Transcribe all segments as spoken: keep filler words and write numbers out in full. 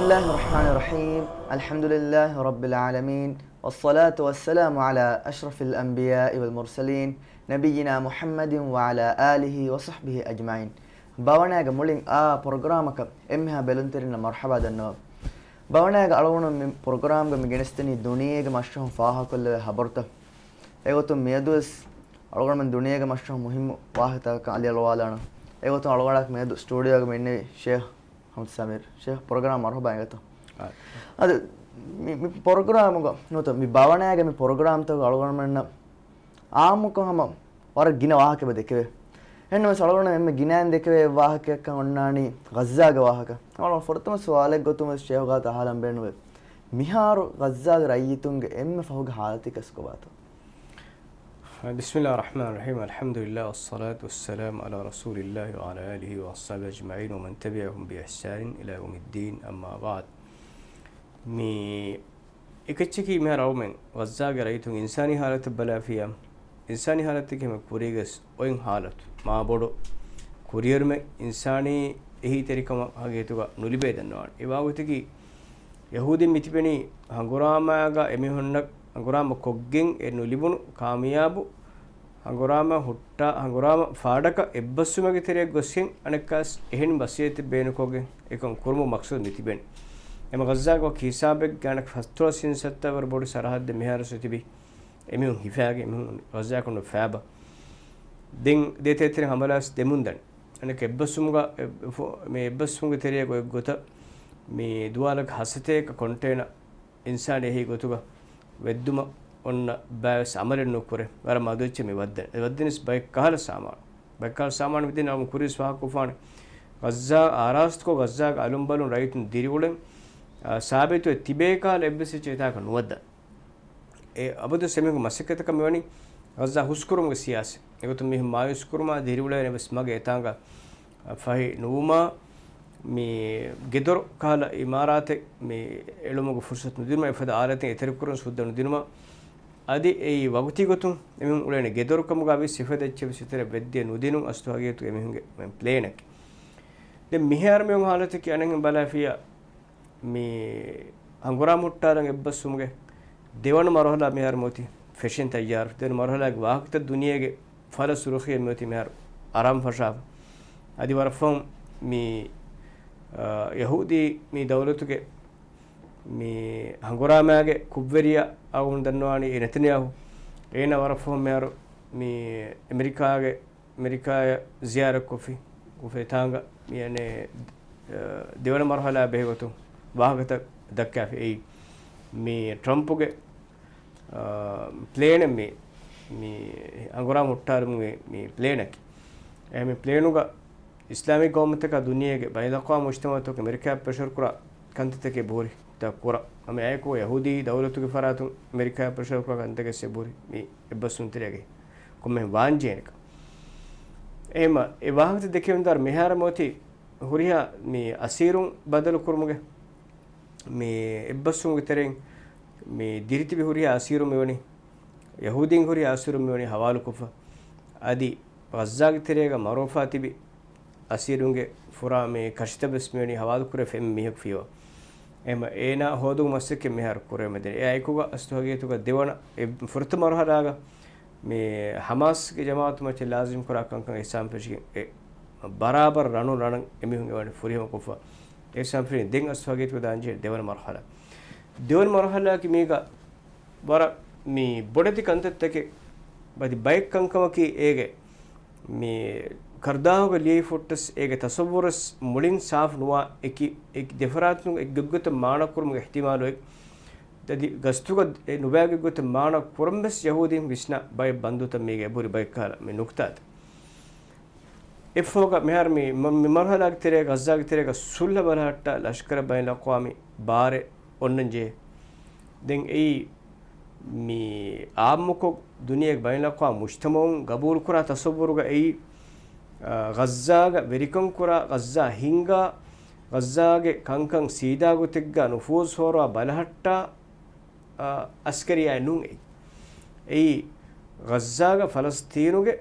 بسم الله الرحمن الرحيم. الحمد لله رب العالمين، والصلاة والسلام على أشرف الأنبياء والمرسلين، نبينا محمد وعلى آله وصحبه أجمعين. ބަވަނައިގެ މުޅިން އާ ޕްރޮގްރާމަކަށް އެންމެހާ ބެލުންތެރިންނަށް މަރްޙަބާ ދަންނަވަން. ބަވަނައިގެ އަޅުގަނޑު މި ޕްރޮގްރާމްގަ މި ގެނެސްދެނީ ދުނިޔޭގެ މަށަށް ފާހަގަކޮށްލެވޭ ޚަބަރުތައް. އެގޮތުން މިއަދުވެސް އަޅުގަނޑުމެން ދުނިޔޭގެ މަށަށް މުހިއްމު ވާހަކަތަކަކަށް އަލިއަޅުވާލާނަން. އެގޮތުން އަޅުގަނޑާއެކު މިއަދު ސްޓޫޑިއޯގަ މި އިންނެވީ ޝޭޚް ހަމްދު ސަމީރު. ޝޭޚް، ޕްރޮގްރާމް މަރުޙަބާ އިނގޭތޯ. އާ. އަދި މި، މި ޕްރޮގްރާމުގަ ނުވަތަ މި ބަވަނައިގެ މި ޕްރޮގްރާމްތަކުގަ އަޅުގަނޑުމެންނަށް އާއްމުކޮށް ހަމަ ވަރަށް ގިނަ ވާހަކަ އެބަ ދެކެވޭ. އެހެންނަމަވެސް އަޅުގަނޑު އެންމެ ގިނައިން ދެކެވޭ އެއް ވާހަކައެއްކަން އޮންނާނީ ޣައްޒާގެ ވާހަކަ. އަޅުގަނޑު ފުރަތަމަ ސުވާލެއް ގޮތުން ވެސް ޝޭޚް ގާތަށް އަހާލަން ބޭނުންވޭ. މިހާރު ޣައްޒާގެ ރައްޔިތުންގެ އެންމެ ފަހުގެ ހާލަތަކީ ކޮބާތޯ؟ بسم الله الرحمن الرحيم. الحمد لله والصلاة والسلام على رسول الله وعلى آله وأصحابه أجمعين ومن تبعهم بإحسان إلى يوم الدين، أما بعد. މި އެކައްޗަކީ މިހާރު އަޅުމެން ޣައްޒާގެ ރައްޔިތުން އިންސާނީ ހާލަތަށް ބަލާފިޔާ، އިންސާނީ ހާލަތަކީ ހަމަ ކުރީގަސް އޮތް ހާލަތު. މާ ބޮޑު ކުރިއެރުމެއް އިންސާނީ އެހީތެރިކަމަށް ހަގީގަތުގަ ނުލިބޭ ދަންނަވާނެ. އެ ވާގޮތަކީ ޔަހޫދީން މިތިބެނީ ހަނގުރާމައިގަ އެމީހުންނަށް ހަނގުރާމަ ކޮށްގެން އެ ނުލިބުނު ކާމިޔާބު ހަނގުރާމަ ހުއްޓާ، ހަނގުރާމަ ފާޑަކަށް އެއްބަސްވުމެއްގެ ތެރެއަށް ގޮސްގެން އަނެއްކާސް އެހެން ވަސިއްޔަތެއް ބޭނުންކޮށްގެން އެކަން ކުރުމުގެ މަޤްޞަދު މިތިބެނީ. އެމަ ޣައްޒާގެ ވަކި ހިސާބެއްގަ އަނެއް ފަސްދޮޅަސް ހިންސައްތައް ވަރު ބޮޑު ސަރަހައްދެއް މިހާރު ތިބި އެމީހުން ހިފާގެން އެމީހުން ޣައްޒާއަކުން ފާބަ. ދެން ދޭތެރޭ ތެރެ ހަމަލާސް ދެމުންދަން. އަނެކަ އެއްބަސްވުމުގަ، އެ، ފު-، މި އެއްބަސްވުމުގެ ތެރެއަށް ގޮތްގޮތަށް މި ދުވާލަކަށް ހަސަތޭކަ ކޮންޓޭނަ އިންސާނެއް އެހީ ގޮތުގަ ވެއްދުމަށް އޮންނަ ބައެއް ވެސް އަމަލެއް ނުކުރޭ. ވަރަށް މަދު އެއްޗެއް މި ވައްދަން. އެ ވައްދަނީސް ބައެއް ކަހަލަ ސާމާނު. ބައެއް ކަހަލަ ސާމާނު މިދިން އަޅުގަނޑު ކުރީސް ފާހަގަކޮށްފާނެ. ޣައްޒާ އާރާސްތުކޮށް ޣައްޒާގެ އަލުންބަލުން ރައްޔިތުން ދިރިއުޅެން، އާ، ސާބިތުވެ ތިބޭ ކަހަލަ އެއްވެސް އެއްޗެއް އެތާކަށް ނުވައްދަން. އެ އަބަދުވެސް އެމީހުންގެ މަސައްކަތަކަށް މިވަނީ ޣައްޒާ ހުސްކުރުމުގެ ސިޔާސަތް. އެގޮތުން މީހުން މާޔޫސްކުރުމާ ދިރިއުޅޭނެ ވެސް މަގެއް އެތާނގަ ފަހި ނުވުމާ، މި ގެދޮރު ކަހަލަ އިމާރާތެއް މި އެޅުމުގެ ފުރުސަތު ނުދިނުމަށް، އެފަދަ އާލަތެއް އެތެރެކުރުން ސުއްދަ ނުދިނުމަށް، އަދި އެއީ ވަގުތީ ގޮތުން އެމީހުން އުޅޭނެ ގެދޮރު ކަމުގަ ވިސް އެފަދަ އެއްޗެއް ވެސް އެތެރެ ވެއްދިޔަ ނުދިނުން އަސްލު ހަގީގަތުގަ އެމީހުންގެ ޕްލޭނަކީ. ދެން މިހާރު މި އޮތް ހާލަތަކީ އަނެއްހެން ބަލާފިޔާ، މި ހަނގުރާމަ ހުއްޓާލަން އެއްބަސްވުމުގެ ދެވަނަ މަރުހަލާ މިހާރު މިއޮތީ ފެށެން ތައްޔާރު. ދެވަނަ މަރުހަލާގެ ވާހަކަތައް ދުނިޔޭގެ ފަލަ ސުރުޚީއެއް މިއޮތީ މިހާރު އަރާމް ފަށާފަ. އަދި ވަރަށް ފަހުން މި، އާ، ޔަހޫދީ މި ދައުލަތުގެ މި ހަނގުރާމައިގެ ކުށްވެރިޔާ އަޅުގަނޑު ދަންނަވާނީ އެ ނެތަންޔާހޫ. އޭނާ ވަރަށް ފަހުން މިހާރު މި އެމެރިކާގެ އެމެރިކާއަށް ޒިޔާރަތްކޮށްފި، އުފެދި ތާނގަ މި އަނެއް، އަ، ދެވަނަ މަރުހަލާ ބެހޭގޮތުން ވާހަކަތައް ދައްކާފި. އެއީ މި ޓްރަމްޕުގެ، އަ، ޕްލޭނެއް މި، މި ހަނގުރާމަ ހުއްޓާލުމުގެ މި ޕްލޭނަކީ. އެ މި ޕްލޭނުގަ އިސްލާމީ ގައުމުތަކާ ދުނިޔޭގެ ބައިނަލްއަޤްވާމު މުޖްތަމަޢުތަކުން އެމެރިކާއަށް ޕްރެޝަރ ކުރާ ކަންތައްތަކެއް ބުހުރި ތަ ކުރަ. ހަމަ އެއާއެކު ޔަހޫދީ ދައުލަތުގެ ފަރާތުން އެމެރިކާއަށް ޕްރެޝަރ ކުރާ ކަންތަކެއް ބުހުރި މި އެއްބަސްވުންތެރޭގައި. ކޮންމެހެން ވާންޖެހޭނެކަން. އެހެމަ އެ ވާހަކަތައް ދެކެވެންދާރު މިހާރު މިއޮތީ ހުރިހާ މި އަސީރުން ބަދަލު ކުރުމުގެ މި އެއްބަސްވުމުގެ ތެރެއިން މި ދިރިތިބި ހުރިހާ އަސީރުން މިވަނީ، ޔަހޫދީން ހުރިހާ އަސީރުން މިވަނީ ހަވާލުކޮށްފަ. އަދި ޣައްޒާގެ ތެރޭގަ މަރޯފާ ތިބި އަސީރުންގެ ފުރާ މި ކަށިތައް ވެސް މިވަނީ ހަވާލުކުރެވިފަ އެންމެ މީހަކު ފިޔަވާ. އެހެމަ އޭނާ ހޯދުމުގެ މަސައްކަތް މިހާރު ކުރެވެމެދެނީ. އެއާއެކުގަ އަސްލު ހަގީގަތުގަ ދެވަނަ އެ ފުރަތަމަ މަރުހަލާގަ މި ހަމާސްގެ ޖަމާޢަތު މައްޗަށް ލާޒިމް ކުރާ ކަންކަން އިހްސާން ފެށިގެން އެ ބަރާބަރަށް ރަނުން ރަނަށް އެމީހުން އެވަނީ ފުރިހަމަ ކޮށްފަ. އިހްސާން ފެށިގެން ދެން އަސްލު ހަގީގަތުގަ ދާންޖެހޭ ދެވަނަ މަރުހަލާ. ދެވަނަ މަރުހަލާއަކީ މީގަ ވަރަށް މި ބޮޑެތި ކަންތައްތަކެއް އަދި ބައެއް ކަންކަމަކީ އޭގެ މި ކަރުދާހުގަ ލިޔެފަ ހުއްޓަސް އޭގެ ތަޞައްވުރުވެސް މުޅިން ސާފު ނުވާ އެކި، އެކި ދެފަރާތުން އެއްގޮތްގޮތަށް މާނަ ކުރުމުގެ އިޙްތިމާލު އެއް. އަދި ގަސްތުގަ އެ ނުބައި އެއްގޮތަށް މާނަ ކުރަން ވެސް ޔަހޫދީން ވިސްނާ ބައެއް ބަންދުތައް މީގަ އެބުރި ބައެއް ކަހަލަ މި ނުކުތާތައް. އެއްފަހުގަ މިހާރު މި، މަ-، މި މަރުހަލާގެ ތެރޭ، ޣައްޒާގެ ތެރޭގަ ސުލްހަ ބަލަހައްޓާ ލަޝްކަރެއް ބައިނަލްއަޤްވާމީ ބާރެއް އޮންނަން ޖެހޭ. ދެން އެއީ މި އާއްމުކޮށް ދުނިޔޭގެ ބައިނަލްއަޤްވާމީ މުޖްތަމަޢުން ގަބޫލުކުރާ ތަޞައްވުރުގަ އެއީ، އާ، ޣައްޒާގަ ވެރިކަން ކުރާ، ޣައްޒާ ހިންގާ، ޣައްޒާގެ ކަންކަން ސީދާ ގޮތެއްގަ ނުފޫޒު ހޯރުވާ ބަލަހައްޓާ، އާ، އަސްކަރިއްޔާއެއް ނޫން އެއީ. އެއީ ޣައްޒާގަ ފަލަސްތީނުގެ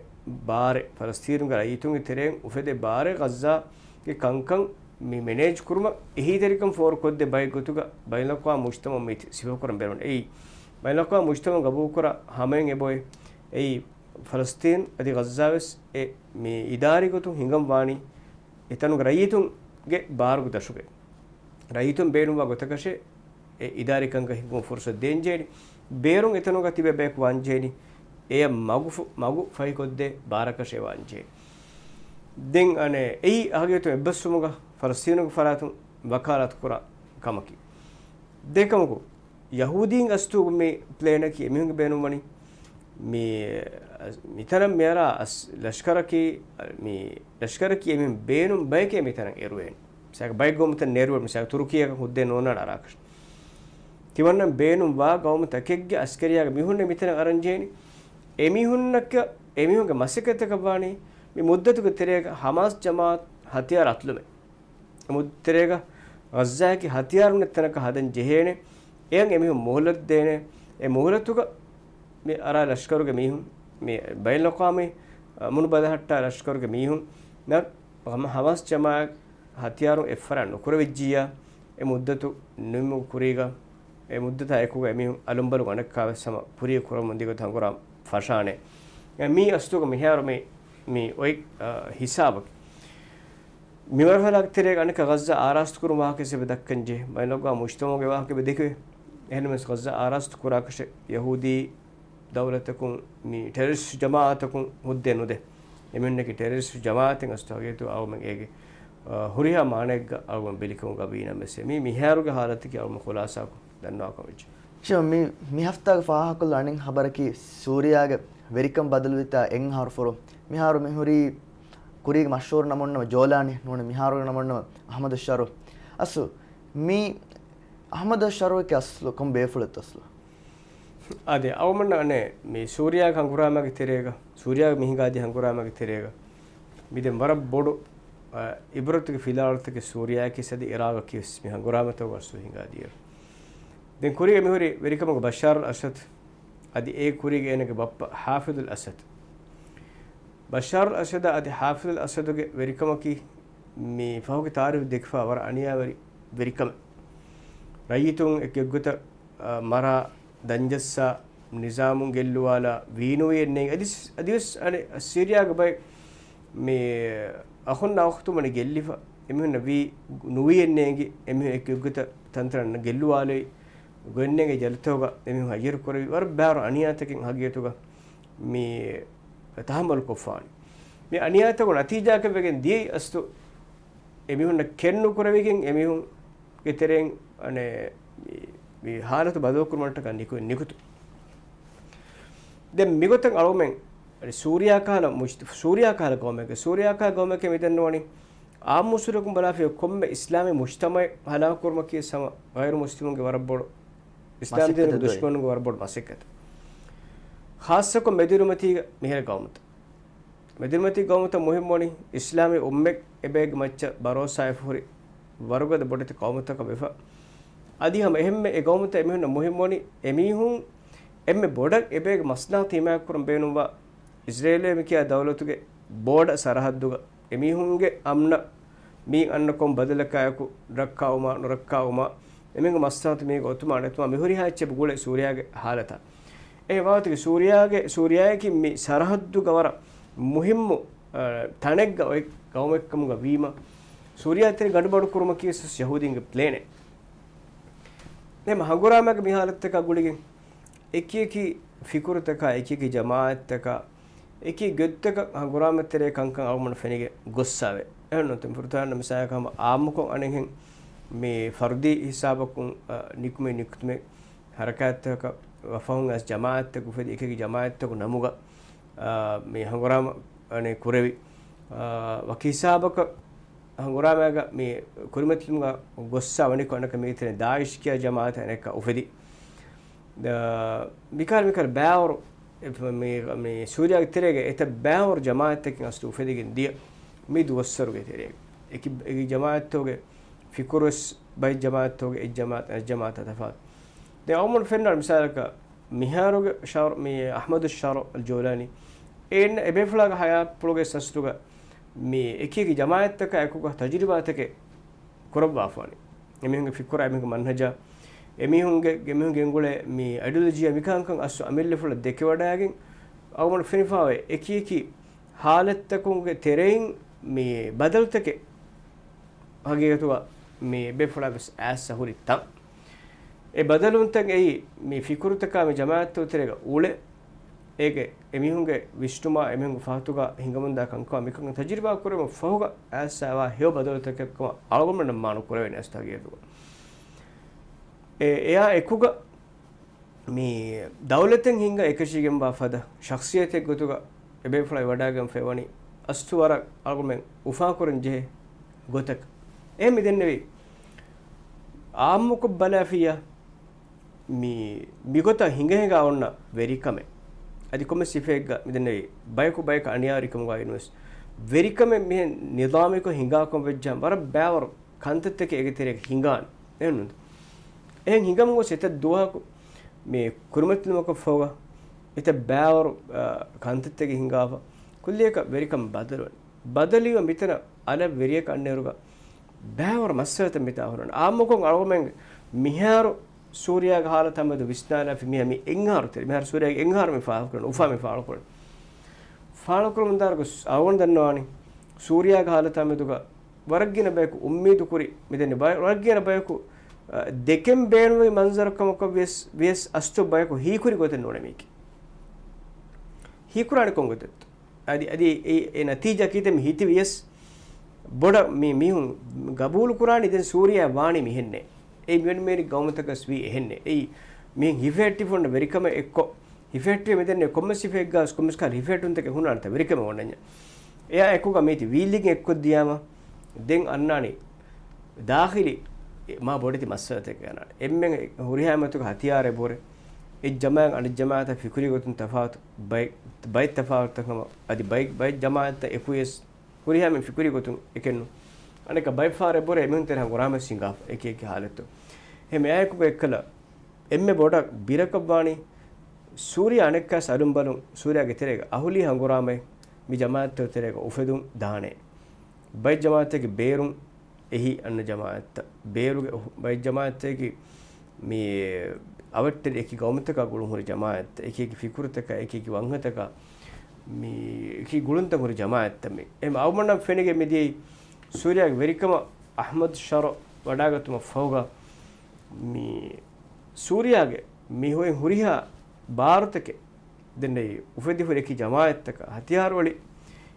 ބާރެއް، ފަލަސްތީނުގެ ރައްޔިތުންގެ ތެރެއިން އުފެދޭ ބާރެއް، ޣައްޒާގެ ކަންކަން މި މެނޭޖް ކުރުމަށް އެހީތެރިކަން ފޯރުކޮށްދޭ ބައެއް ގޮތުގަ ބައިނަލްއަޤްވާމް މުޖްތަމަޢު މި ސިފަކުރަން ބޭނުން. އެއީ، ބައިނަލްއަޤްވާމް މުޖްތަމަޢު ގަބޫލުކުރާ ހަމައިން އެބޮތް. އެއީ، ފަލަސްޠީން އަދި ޣައްޒާވެސް އެ މި އިދާރީ ގޮތުން ހިނގަން ވާނީ އެތަނުގެ ރައްޔިތުންގެ ބާރުގެ ދަށުގައި. ރައްޔިތުން ބޭނުންވާ ގޮތަކަށޭ އެ އިދާރީ ކަންކަން ހިންގުމަށް ފުރުސަތު ދޭންޖެހޭނީ. ބޭރުން އެތަނުގަ ތިބޭ ބަޔަކު ވާންޖެހޭނީ. އެޔަށް މަގު ފު-، މަގު ފަހިކޮށްދޭ ބާރަކަށޭ ވާންޖެހޭ. ދެން އަނެއް އެއީ އަހަގީތު އެއްބަސްވުމުގަ ފަލަސްޠީނުގެ ފަރާތުން ވަކާލާތު ކުރާ ކަމަކީ. ދެކަމަކު، ޔަހޫދީން އަސްތުގު މި ޕްލޭނަކީ އެމީހުންގެ ބޭނުންވަނީ މި، މިތަނަށް މިއަރާ އަސް-، ލަޝްކަރަކީ، މި ލަޝްކަރަކީ އެމީހުން ބޭނުން ބަޔެކޭ މިތަނަށް އެރުވޭނެ. މިސާލަކަށް ބައެއް ގައުމުތައް ނެރުވޭ، މިސާލަކަށް ތުރުކީއަކަށް ހުއްދައެއް ނޯންނާނެ އަރާކަށް. ތިމަންނަން ބޭނުންވާ ގައުމުތަކެއްގެ އަސްކަރިއްޔާގެ މީހުންނެއް މިތަނަށް އަރަން ޖެހޭނީ. އެމީހުންނަކަށް، އެމީހުންގެ މަސައްކަތަކަށް ވާނީ މި މުއްދަތުގެ ތެރޭގަ ހަމާސް ޖަމާއަތު ހަތިޔާރު އަތުލުމެއް. އެ މުއްދަތުގެ ތެރޭގަ ޣައްޒާއަކީ ހަތިޔާރު ނެތް ތަނަކަށް ހަދަން ޖެހޭނެ. އެޔަށް އެމީހުން މުހުލަތު ދޭނެ. އެ މުހުލަތުގަ މި އަރާ ލަޝްކަރުގެ މީހުން، މި ބައިނަލްއަޤްވާމީ އަމުނު ބަލަހައްޓާ ލަޝްކަރުގެ މީހުން ނަ-، ހަމަ-، ހަމާސް ޖަމާއަތު ހަތިޔާރުން އެއްފަރާތް ނުކުރެވިއްޖިއްޔާ، އެ މުއްދަތު ނިމުމުގެ ކުރީގަ، އެ މުއްދަތާ އެކުގަ އެމީހުން އަލުންބަލުން އަނެއްކާވެސް ހަމަ ކުރިއަށް ކުރަމުން ދިގު ތަންގުރާ ފަށާނެ. އެ މީ އަސްތުގަ މިހާރު މި، މި އޮތް، އަ، ހިސާބަކީ. މި މަރުހަލާގެ ތެރޭގަ އަނެއްކާ ޣައްޒާ އާރާސްތު ކުރުމުގެ ވާހަކަ އެބަ ދައްކަން ޖެހޭ. ބައިނަލްއަޤްވާމް މުޖްތަމަޢުގެ ވާހަކަ އެބަ ދެކެވޭ. އެހެންނަމަވެސް ޣައްޒާ އާރާސްތު ކުރާކަށެއް ޔަހޫދީ ދައުލަތަކުން، މި ޓެރަރިސްޓް ޖަމާއަތަކުން ހުއްދައެއް ނުދޭ. އެމީހުންނަކީ ޓެރަރިސްޓް ޖަމާއަތެއް އަސްތު ހަގީގަތު އަޅުމެން އޭގެ، އަ، ހުރިހާ މާނައެއްގަ އަޅުމެން ބެލިކަމުގަ ވީނަމަވެސް މި މިހާރުގެ ހާލަތަކީ އަޅުމެން ޚުލާސާކޮށް ދަންނަވާކަށް ވެއްޖެ. ޝިޔަ މި، މި ހަފްތާގެ ފާހަގަކޮށްލާ އަނެއް ހަބަރަކީ ސޫރިޔާގެ ވެރިކަން ބަދަލުވިތާ އެއް އަހަރު ފުރު. މިހާރު މިހުރީ ކުރީގެ މަޝްހޫރު ނަމުންނަމަ ޖޯލާނީ ނޫނީ މިހާރުގެ ނަމުންނަމަ އަޙްމަދު ޝަރު. އަސްލު މި އަޙްމަދު ޝަރުއަކީ އަސްލު ކޮން ބޭފުޅެއްތަ އަސްލު؟ އާދެ، އަޅުމެންނަށް އަނެއް މި ސޫރިޔާގެ ހަނގުރާމައިގެ ތެރޭގަ، ސޫރިޔާގެ މި ހިނގާދިޔަ ހަނގުރާމައިގެ ތެރޭގަ މި ދެން ވަރަށް ބޮޑު، އަ، އިބްރަތުގެ ފިލާވަޅުތަކެއް ސޫރިޔާއަކީ އަދި އިރާގަކީ ވެސް މި ހަނގުރާމަތަކުގަ އަސްލު ހިނގާދިޔަ. ދެން ކުރީގަ މިހުރި ވެރިކަމުގަ ބަޝާރުލް އަސަދު އަދި އޭގެ ކުރީގަ އޭނަގެ ބައްޕަ ޙާފިޒުލް އަސަދު. ބަޝާރުލް އަސަދާ އަދި ޙާފިޒުލް އަސަދުގެ ވެރިކަމަކީ މި ފަހުގެ ތާރީޚު ދެކިފާ ވަރަށް އަނިޔާވެރި ވެރިކަމެއް. ރައްޔިތުން އެކި އެއްގޮތަށް، އަ، މަރާ، ދަންޖައްސާ، ނިޒާމުން ގެއްލުވާލާ، ވީނުވިއެއް ނޭނގި. އަދިސް-، އަދިވެސް އަނެއް ސީރިޔާގެ ބައެއް މި އަޚުންނާ އުޚްތުން ވަނީ ގެއްލިފަ. އެމީހުންނަށް ވީ ނުވިއެއް ނޭނގި. އެމީހުން އެކި އެއްގޮތަށް ތަންތަނަށް ގެއްލުވާލެވި. ގޮތް ނޭނގި ޖަލުތަކުގަ އެމީހުން ހައްޔަރު ކުރެވި. ވަރަށް ބާރު އަނިޔާތަކެއް ހަގީގަތުގަ މި ތަޙައްމަލު ކޮށްފާނީ. މި އަނިޔާތަކު ނަތީޖާއަކަށް ވެގެން ދިޔައީ އަސްލު އެމީހުންނަށް ކެތްނުކުރެވިގެން އެމީހުންގެ ތެރެއިން އަނެއް މި، މި ހާލަތު ބަދަލުކުރުމަށްޓަކާ ނިކު-، ނިކުތު. ދެން މިގޮތަށް އަޅުމެން އަނެއް ސޫރިޔާ ކަހަލަ މުޖް-، ސޫރިޔާ ކަހަލަ ގައުމެއްގެ، ސޫރިޔާ ކަހަލަ ގައުމެއްގެ މިދެންނުވަނީ އާއްމު އުސޫލަކުން ބަލާފިޔަ ކޮންމެ އިސްލާމީ މުޖްތަމަޢެއް ހަލާކުކުރުމަކީ ހަމަ ޣައިރު މުސްލިމުންގެ ވަރަށް ބޮޑު، އިސްލާމް ދީނުގެ ދުޝްމަނުންގެ ވަރަށް ބޮޑު މަސައްކަތެއް. ޚާއްޞަކޮށް މެދުއިރުމަތީގަ މިހިރަ ގައުމުތައް. މެދުއިރުމަތީ ގައުމުތައް މުހިއްމުވަނީ އިސްލާމީ އުއްމަތް އެބައެއްގެ މައްޗަށް ބަރޯސާ އެފަހުރި ވަރުގަދަ ބޮޑެތި ގައުމުތަކަށް ވެފަ. އަދި ހަމަ އެހެންމެ އެ ގައުމުތައް އެމީހުންނަށް މުހިއްމުވަނީ އެމީހުން އެންމެ ބޮޑަށް އެބައެއްގެ މަސްލަހަތު ހިމާޔަތްކުރަން ބޭނުންވާ އިޒްރޭލޭ މިކިޔާ ދައުލަތުގެ ބޯޑަ ސަރަހައްދުގަ އެމީހުންގެ އަމްނަ މީ އަންނަ ކޮން ބަދަލަކާއެކު ރައްކާވުމާ ނުރައްކާވުމާ، އެމީހުންގެ މަސްލަހަތު މީގަ އޮތުމާ ނެތުމާ މިހުރިހާ އެއްޗެއް ގުޅޭ ސޫރިޔާގެ ހާލަތާ. އެ ވާހަކަ ސޫރިޔާގެ، ސޫރިޔާއަކީ މި ސަރަހައްދުގަ ވަރަށް މުހިއްމު، އަ، ތަނެއްގަ އޮތް ގައުމެއްކަމުގަ ވީމަ، ސޫރިޔާ ތެރެ ގަނޑުބަޑު ކުރުމަކީ ވެސް ޔަހޫދީންގެ ޕްލޭނެއް. ދެން ހަނގުރާމައިގެ މި ހާލަތަކާ ގުޅިގެން އެކި އެކި ފިކުރުތަކާ، އެކި އެކި ޖަމާއަތްތަކާ، އެކި ގޮތްތަކަށް ހަނގުރާމަތެރޭ ކަންކަން އަޅުގަނޑަށް ފެނިގެން ގޮއްސާވޭ. އެހެންނޫން ފުރަތަމަ މިސާލަކަށް ހަމަ އާއްމުކޮށް އަނެއްހެން މި ފަރުދީ ހިސާބަކުން، އަ، ނިކުމެ ނިކުތުމެ ހަރަކާތްތަކަށް ވަފަހުން އައިސް ޖަމާއަތްތަކު އުފެދި އެކި އެކި ޖަމާއަތްތަކު ނަމުގަ، އަ، މި ހަނގުރާމަ އަނެއް ކުރެވި. އަ، ވަކި ހިސާބަކަށް ހަނގުރާމައިގަ މި ކުރިމަތިލުމުގަ ގޮއްސާ ވަނިކޮށް އަނެކަ މީތެރެ ދާއިޝް ކިޔާ ޖަމާއަތެއް އަނެކަ އުފެދި. ދ-، މިކަހަލަ މިކަހަލަ ބައިވަރު މި، މި ސޫރިޔާގެ ތެރޭގަ އެތައް ބައިވަރު ޖަމާއަތްތަކެއް އަސްލު އުފެދިގެން ދިޔަ މި ދުވަސްވަރުގެ ތެރޭގަ. އެކި، އެކި ޖަމާއަތްތަކުގެ ފިކުރުވެސް ބައެއް ޖަމާއަތްތަކުގެ އެއް ޖަމާއަތް އަނެއް ޖަމާއަތާ ތަފާތު. ދެން އަޅުގަނޑު ފެންނަ މިސާލަކަށް މިހާރުގެ ޝަރު، މި އަޙްމަދު ޝަރު އަލް ޖޯލާނީ އޭނަ އެބޭފުޅާގެ ހަޔާތްޕުޅުގެ ސަސްރުގަ މި އެކި އެކި ޖަމާއަތްތަކާ އެކުގަ ތަޖުރިބާތަކެއް ކުރައްވާފާނީ. އެމީހުންގެ ފިކުރާ، އެމީހުންގެ މަންހަޖާ، އެމީހުންގެ، އެމީހުންގެ އެނގުޅޭ މި އައިޑިއޮލޮޖީއާ މިކަންކަން އަސްލު އަމިއްލަފުޅަށް ދެކެވަޑައިގެން، އަޅުގަނޑު ފެނިފާވޭ އެކިއެކި ހާލަތްތަކުންގެ ތެރެއިން މި ބަދަލުތަކެއް ހަގީގަތުގަ މި އެބޭފުޅާ ވެސް އައިސް ހުރި ތަން. އެ ބަދަލުންތައް އެއީ މި ފިކުރުތަކާ މި ޖަމާއަތްތަކުގެ ތެރޭގަ އުޅެ، އޭގެ އެމީހުންގެ ވިސްނުމާ އެމީހުންގެ ފަހަތުގަ ހިނގަމުންދާ ކަންކަމާ މިކަން ތަޖުރިބާ ކުރުމަށް ފަހުގަ އައިސް އައިވާ ހެޔޮ ބަދަލުތަކެއްކަމަށް އަޅުގަނޑުމެންނަށް މާނަ ކުރެވޭނެ އަސްތާގިޔަތުގަ. އެ، އެއާ އެކުގަ މި ދައުލަތެއް ހިންގާ އެކަށީގެންވާ ފަދަ ޝަޚްޞިއްޔަތެއް ގޮތުގަ އެބޭފުޅާ ވަޑައިގެންފައިވަނީ އަސްތު ވަރަށް އަޅުގަމެން އުފާކުރަން ޖެހޭ ގޮތަކަށް. އެހެން މިދެންނެވީ އާއްމުކޮށް ބަލާފިއްޔާ މި، މިގޮތަށް ހިނގަ ހިނގާ އޮންނަ ވެރިކަމެއް. އަދި ކޮންމެ ސިފައެއްގަ މިދެންނެވީ ބަޔަކު ބަޔަކަށް އަނިޔާވެރިކަމުގައި ނުވެސް ވެރިކަމެއް މިހެން ނިޒާމީކޮށް ހިނގާކަމަށް ވެއްޖާ ވަރަށް ބައިވަރު ކަންތައްތަކެއް އޭގެ ތެރޭގަ ހިނގާނެ. އެހެންނުން. އެހެން ހިނގަމުން ގޮސް އެތައް ދުވަހަކު މި ކުރިމަތިލުމަކަށް ފަހުގަ އެތައް ބައިވަރު، އަ، ކަންތައްތަކެއް ހިނގާފަ. ކުއްލިއަކަށް ވެރިކަން ބަދަލުވަނީ. ބަދަލުވީމަ މިތަނަށް އަލަށް ވެރިޔަކަށް އަންނައިރުގަ ބައިވަރު މައްސަލަތައް މިތާ ހުރަން. އާއްމުކޮށް އަޅުގަމެން މިހާރު ސޫރިޔާގެ ހާލަތާ މެދު ވިސްނާލާފި މިހާ މި އެއްއަހަރު ތެރޭ، މިހާރު ސޫރިޔާގެ އެއްއަހަރު މި ފާޅުކުރަން، އުފާ މި ފާޅުކުރަން. ފާޅުކުރަމުންދާއިރު ގޮސް އަޅުގަނޑު ދަންނަވާނީ ސޫރިޔާގެ ހާލަތާ މެދުގަ ވަރަށްގިނަ ބަޔަކު އުއްމީދު ކުރި މިދެންނެ ބަ-، ވަރަށްގިނަ ބަޔަކު، އަ، ދެކެން ބޭނުންވި މަންޒަރު ކަމަކަށް ވިޔަސް، ވިޔަސް އަސްތު ބަޔަކު ހީކުރި ގޮތެއް ނޫނޭ މީކީ. ހީކުރާނީ ކޮން ގޮތެއްތޯ؟ އަދި، އަދި އެ، އެ ނަތީޖާ ކީތަ މި ހިތި ވިޔަސް ބޮޑަށް މި މީހުން ގަބޫލު ކުރާނީ ދެން ސޫރިޔާ ވާނީ މިހެންނޭ. އެއީ މިވެނި މޭރި ގައުމުތަކަސް ވީ އެހެންނޭ. އެއީ މިހެން ހިފެހެއްޓިފަ އޮންނަ ވެރިކަމެއް އެއްކޮށް، ހިފެހެއްޓިވެ މިދެންނެ ކޮންމެ ސިފައެއްގަސް ކޮންމެސް ކަހަލަ ހިފެހެއްޓުންތަކެއް ހުންނާނެތަ ވެރިކަމެއް އޮންނަންޏާ. އެއާ އެކުގަ މީތި ވީލިގެން އެއްކޮށްދިޔާމަ، ދެން އަންނާނީ ދާޚިލީ މާ ބޮޑެތި މައްސަލަތަކެއް އަންނާނެ. އެންމެން ހުރިހާ މަތުގަ ހަތިޔާރެއް ބުރެ، އެއް ޖަމާއަށް އަނެއް ޖަމާއަތަށް ފިކުރީ ގޮތުން ތަފާތު، ބައެއް، ބައެއް ތަފާތުތައް ހަމަ، އަދި ބައެއް، ބައެއް ޖަމާއަތްތައް އެކުވިޔަސް ހުރިހާ މި ފިކުރީ ގޮތުން އެކެއްނު. އަނެކަ ބައެއް ފަހަރެއް ބުރެ އެމީހުން ތެރެ ހަނގުރާމަ ސިނގާފަ އެކި އެކި ހާލަތު. އެހެން އެއާއެކުގަ އެއްކަލަ އެންމެ ބޮޑަށް ބިރަކަށްވާނީ ސޫރިޔާ އަނެއްކާސް އަލުން ބަލުން ސޫރިޔާގެ ތެރޭގަ އަހުލީ ހަނގުރާމައެއް މި ޖަމާއަތްތަކުގެ ތެރޭގަ އުފެދުން ދާނެ. ބައެއް ޖަމާއަތެއްގެ ބޭރުން އެހީ އަންނަ ޖަމާއަތްތައް، ބޭރުގެ އުހު-، ބައެއް ޖަމާއަތްތަކަކީ މި އަވަށްޓެރި އެކި ގައުމުތަކާ ގުޅުން ހުރި ޖަމާއަތްތައް، އެކި އެކި ފިކުރުތަކާ، އެކި އެކި ވަންހަތަކާ، މި އެކި ގުޅުންތައް ހުރި ޖަމާއަތްތައް މި. އެހެން އަޅުގަނޑަށް ފެނިގެން މިދިޔައީ ސޫރިޔާގެ ވެރިކަމަށް އަޙްމަދު ޝަރުޢު ވަޑާގަތުމަށް ފަހުގަ މި ސޫރިޔާގެ މި ހުރި-، ހުރިހާ ބާރުތަކެއް ދެންނެވި އުފެދި ހުރި އެކި ޖަމާއަތްތަކަށް، ހަތިޔާރު އޮޅި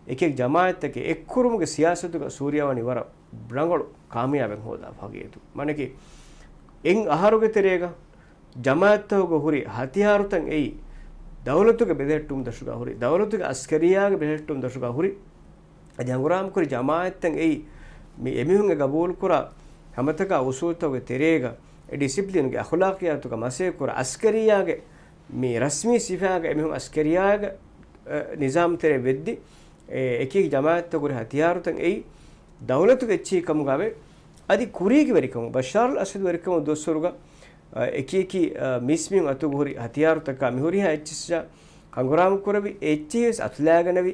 އެކި އެކި ޖަމާއަތްތަކެއް އެއްކުރުމުގެ ސިޔާސަތުގަ ސޫރިޔާ ވަނީ ވަރަށް ރަނގަޅު ކާމިޔާބެއް ހޯދާފަ ހަގީގަތު. މާނައަކީ އެއް އަހަރުގެ ތެރޭގަ ޖަމާއަތްތަކުގަ ހުރި ހަތިޔާރުތައް އެއީ ދައުލަތުގެ ބެލެހެއްޓުމުގެ ދަށުގަ ހުރި، ދައުލަތުގެ އަސްކަރިއްޔާގެ ބެލެހެއްޓުމުގެ ދަށުގަ ހުރި. އަދި ހަނގުރާމަކުރި ޖަމާއަތްތައް އެއީ މި އެމީހުންގެ ގަބޫލުކުރާ ހަމަތަކާ އުސޫލުތަކުގެ ތެރޭގަ އެ ޑިސިޕްލިންގެ އަޚުލާޤިއްޔާތުގަ މަސައްކަތްކުރާ އަސްކަރިއްޔާގެ މި ރަސްމީ ސިފާގަ އެމީހުން އަސްކަރިއްޔާގެ، އަ، ނިޒާމް ތެރޭ ވެއްދި، އެ، އެކި އެކި ޖަމާއަތްތަކުގެ ހަތިޔާރުތައް އެއީ ދައުލަތުގެ އެއްޗެހި ކަމުގައި އަދި ކުރީގެ ވެރިކަމު، ބަޝާރުލް އަސަދު ވެރިކަމު ދުވަސްވަރުގަ، އަ، އެކި އެކި، އަ، މީސްމީހުން އަތުގަ ހުރި ހަތިޔާރުތަކާ މި ހުރިހާ އެއްޗިއްސާ ހަނގުރާމަ ކުރެވި، އެ އެއްޗެހި ވެސް އަތުލާގަނެވި،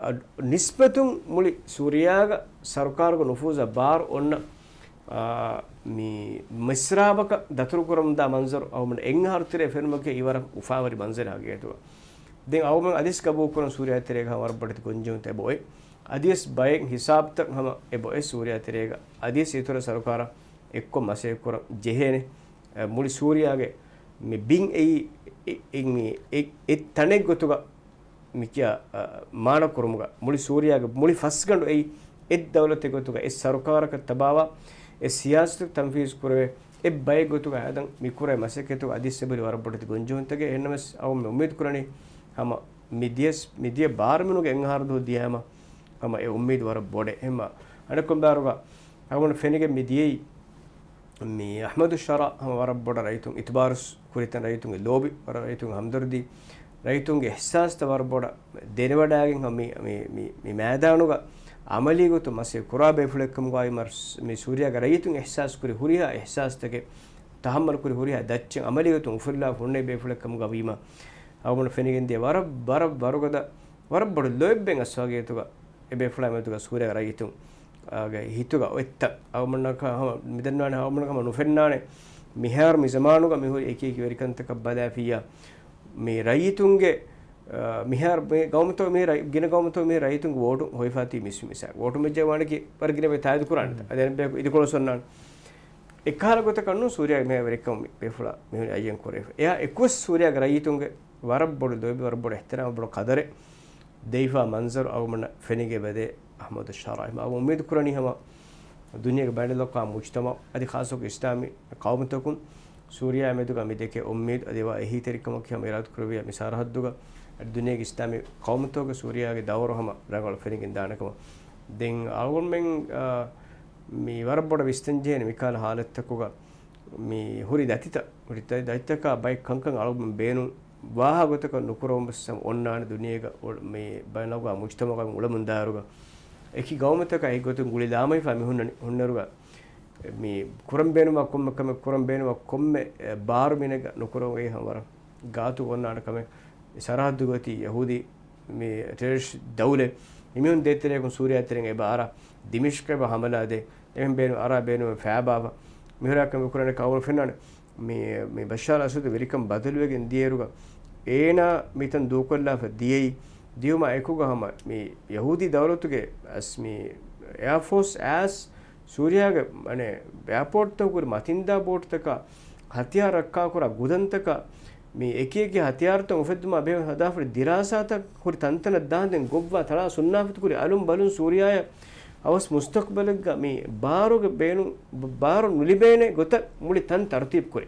އަ، ނިސްބަތުން މުޅި ސޫރިޔާގަ ސަރުކާރުގެ ނުފޫޒަށް ބާރު އޮންނަ، އާ، މި މިސްރާބަކަށް ދަތުރުކުރަމުންދާ މަންޒަރު އަޅުގަނޑު އެއްއަހަރު ތެރޭ ފެނުމަކީ އެއީ ވަރަށް އުފާވެރި މަންޒަރެއް ހަގީގަތުގަ. ދެން އަޅުގަނޑު އަދިވެސް ގަބޫލުކުރަން ސޫރިޔާ ތެރޭގަ ވަރަށް ބޮޑެތި ގޮންޖެހުންތައް އެބައޮތް. އަދިވެސް ބައެއް ހިސާބުތައް ހަމަ އެބައޮތް ސޫރިޔާ ތެރޭގަ. އަދިވެސް އިތުރަށް ސަރުކާރަށް އެއްކޮށް މަސައްކަތްކުރަން ޖެހޭނެ. އެ، މުޅި ސޫރިޔާގެ މި ބިން އެއީ އެ، އެ، މި އެ، އެއް ތަނެއް ގޮތުގަ މިކިޔާ، އަ، މާނަ ކުރުމުގަ މުޅި ސޫރިޔާގެ މުޅި ފަސްގަނޑު އެއީ އެއް ދައުލަތެއް ގޮތުގަ އެއް ސަރުކާރަކަށް ތަބާވާ އެއް ސިޔާސަތު ތަންފީޒު ކުރެވޭ އެއް ބައެއް ގޮތުގަ ހަދަން މި ކުރޭ މަސައްކަތުގަ އަދިސް އެބަހުރި ވަރަށް ބޮޑެތި ގޮންޖެހުންތަކެއް. އެހެންނަމަވެސް އަޅުގަނޑު އުއްމީދު ކުރަނީ ހަމަ މި ދިޔަސް، މި ދިޔަ ބާރުމިނުގެ އެއްއަހަރު ދުވަހު ދިޔައިމަ ހަމަ އެ އުއްމީދު ވަރަށް ބޮޑޭ. އެހެންމަ އަނެއްކޮން ބާރުގަ އަޅުގަނޑު ފެނިގެން މި ދިޔައީ މި އަޙްމަދު ޝަރުޢު ހަމަ ވަރަށް ބޮޑަށް ރައްޔިތުން އިތުބާރު ކުރިތަން، ރައްޔިތުންގެ ލޯބި، ވަރަށް ރައްޔިތުންގެ ހަމްދަރްދީ، ރައްޔިތުންގެ އިޙްސާސްތައް ވަރަށް ބޮޑަށް ދެނެވަޑައިގެން ހަމަ މި، މި، މި، މި މައިދާނުގަ އަމަލީ ގޮތުން މަސައްކަތް ކުރާ ބޭފުޅެއްކަމުގައި މަ-، މި ސޫރިޔާގެ ރައްޔިތުން އިޙްސާސް ކުރި ހުރިހާ އިޙްސާސްތަކެއް، ތަޙައްމަލު ކުރި ހުރިހާ ދައްޗެއް އަމަލީ ގޮތުން އުފުއްލާ ހުންނެވި ބޭފުޅެއްކަމުގަ ވީމަ، އަޅުގަނޑު ފެނިގެން ދިޔަ ވަރަށް، ވަރަށް ވަރުގަދަ، ވަރަށް ބޮޑު ލޯތްބެއް އަސް ހަގީގަތުގަ އެބޭފުޅާ މެދުގަ ސޫރިޔާގެ ރައްޔިތުން އާގެ ހިތުގަ އޮތްތަ؟ އަޅުގަނޑަކަށް ހަމަ މިދަންނާނެ، އަޅުގަނޑަކަށް ހަމަ ނުފެންނާނެ. މިހާރު މި ޒަމާނުގަ މިހުރި އެކި އެކި ވެރިކަންތަކަށް ބަލާފިއްޔާ، މި ރައްޔިތުންގެ، އާ، މިހާރު މި ގައުމުތަކު މި ރައް-، ގިނަ ގައުމުތަކު މި ރައްޔިތުންގެ ވޯޓު ހޮވިފާތީ މިސް މިސާ. ވޯޓު މެއްޖެއް ވާނެކި ވަރަށް ގިނަ ބައެއް ތާއީދު ކުރާނެތަ؟ އަދި އަނެއް ބަޔަކު އިދިކޮޅު ސޮންނާނެ. އެކަހަލަ ގޮތަކަށް ނޫން ސޫރިޔާގެ މިހާ ވެރިކަމު ބޭފުޅާ މިހުރި އައްޔަން ކުރެވިފަ. އެއާ އެކުވެސް ސޫރިޔާގެ ރައްޔިތުންގެ ވަރަށް ބޮޑު ލޯބި، ވަރަށް ބޮޑު އިޙްތިރާމް، ބޮޑު ޤަދަރެއް ދެވިފާ މަންޒަރު އަޅުގަނޑަށް ފެނިގެ ބަދޭ އަޙްމަދު ޝަރާ. އެހެން އަޅުގަނޑު އުއްމީދު ކުރަނީ ހަމަ ދުނިޔޭގެ ބައިނަލްއަޤްވާމް މުޖްތަމަޢު އަދި ޚާއްޞަކޮށް އިސްލާމީ ޤައުމުތަކުން ސޫރިޔާ މެދުގަ މި ދެކޭ އުއްމީދު އަދި އެވާ އެހީތެރިކަމަކީ ހަމަ އިރާދަކުރެއްވިޔާ މި ސަރަޙައްދުގަ އަދި ދުނިޔޭގެ އިސްލާމީ ޤައުމުތަކުގެ ސޫރިޔާގެ ދައުރު ހަމަ ރަނގަޅު ފެނިގެން ދާނެ ކަމަށް. ދެން އަޅުގަނޑުމެން، އާ، މި ވަރަށް ބޮޑަށް ވިސްނަންޖެހޭނެ މިކަހަލަ ޙާލަތްތަކުގަ މި ހުރި ދަތިތައް، ހުރި ދަ-، ދަތިތަކާ ބައެއް ކަންކަން އަޅުގަނޑުމެން ބޭނުން ވާހަކަ ގޮތަކަށް ނުކުރަމުން ވެސް ހަމަ އޮންނާނެ ދުނިޔޭގަ އޮ-، މި ބައިނަލްއަޤްވާމް މުޖްތަމަޢުގަ އުޅެމުންދާއިރުގަ އެކި ގައުމުތަކާ އެއްގޮތުން ގުޅި ލާމައިފާ މި ހުންނަނީ، ހުންނައިރުގަ މި ކުރަން ބޭނުންވާ ކޮންމެ ކަމެއް، ކުރަން ބޭނުންވާ ކޮންމެ، އެ، ބާރު މީނަގަ ނުކުރަމުން އެއީ ހަމަ ވަރަށް ގާތު އޮންނާނެ ކަމެއް. ސަރަޙައްދުގަ އޮތީ ޔަހޫދީ މި ޓެރަރިސްޓް ދައުލަތް. އެމީހުން ދޭތެރެއަކުން ސޫރިޔާ ތެރެއިން އެބަ އަރާ ދިމިޝްޤަށް އެބަ ހަމަލާ ދޭ. އެހެން ބޭނުން އަރާ ބޭނުމެއް ފައިބާފަ. މިހުރާ ކަމެއް ކުރާނެ ކަމަށް ފެންނާނެ. މި، މި ބަޝާރް އަސަދު ވެރިކަން ބަދަލުވެގެން ދިޔައިރުގަ އޭނާ މިތަން ދޫކޮށްލާފަ ދިޔައީ. ދިޔުމާ އެކުގަ ހަމަ މި ޔަހޫދީ ދައުލަތުގެ އަސް މި އެއާފޯސް އައިސް ސޫރިޔާގެ، އަނެ، އެއާޕޯޓްތަކުގަ ހުރި މަތިންދާ ބޯޓުތަކާ ހަތިޔާރު ރައްކާކުރާ ގުދަންތަކާ މި އެކި އެކި ހަތިޔާރުތައް އުފެއްދުމާ ބެހޭ ހަދާފަ ހުރި ދިރާސާތައް ހުރި ތަންތަނަށް ދާންދެން ގޮއްވާ ތަޅާ ސުންނާފަތި ކުރި އަލުން ބަލުން ސޫރިޔާއަށް އަވަސް މުސްތަޤްބަލެއްގަ މި ބާރުގެ ބޭނު-، ބާރު ނުލިބޭނެ ގޮތަށް މުޅި ތަން ތަރުތީބު ކުރި.